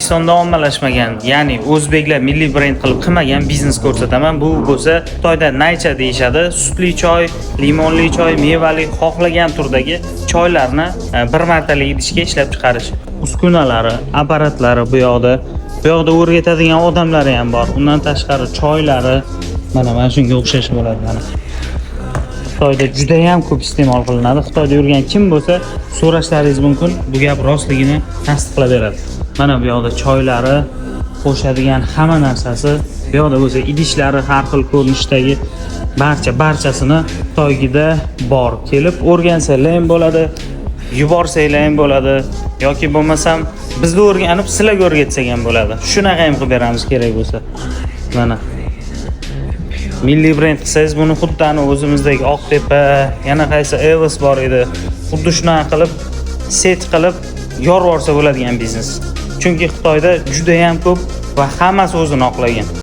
O'zbekistonda ommalashmagan, ya'ni o'zbeklar milliy brend qilib qilmagan biznes ko'rsataman. Bu bo'lsa Xitoyda naycha deyishadi. Sutli choy, limonli choy, mevali, xohlagan turdagi choylarni bir martalik idishga ishlab chiqarish. Uskunalari, apparatlari bu yoqda. Bu yoqda o'rgatadigan odamlari ham bor. Undan tashqari choylari mana shunga o'xshash bo'ladi mana. Xitoyda juda ham ko'p iste'mol qilinadi. Xitoyda yurgan kim bo'lsa, so'rashlaringiz mumkin. Bu gap rostligini tasdiqlab beradi. Mana bu yoqda choylari, qo'shadigan hamma narsasi, bu yoqda bo'lsa idishlari har xil ko'rinishdagi barchasini Xitoygida bor. Kelib o'rgansanglar ham bo'ladi, yuborsanglar ham bo'ladi yoki bo'lmasam bizni o'rganib sizlarga o'rgatsak ham bo'ladi. Shunaqa ham qilib beramiz kerak bo'lsa. Mana milliy brend qilsangiz, buni xuddi ani o'zimizdagi Oqtepa, yana qaysi Evos bor edi. Xuddi shunaqa qilib сеть qilib yorib yuborsa bo'ladigan biznes. Chunki Xitoyda juda ham ko'p va hammasi o'zini oqlagan.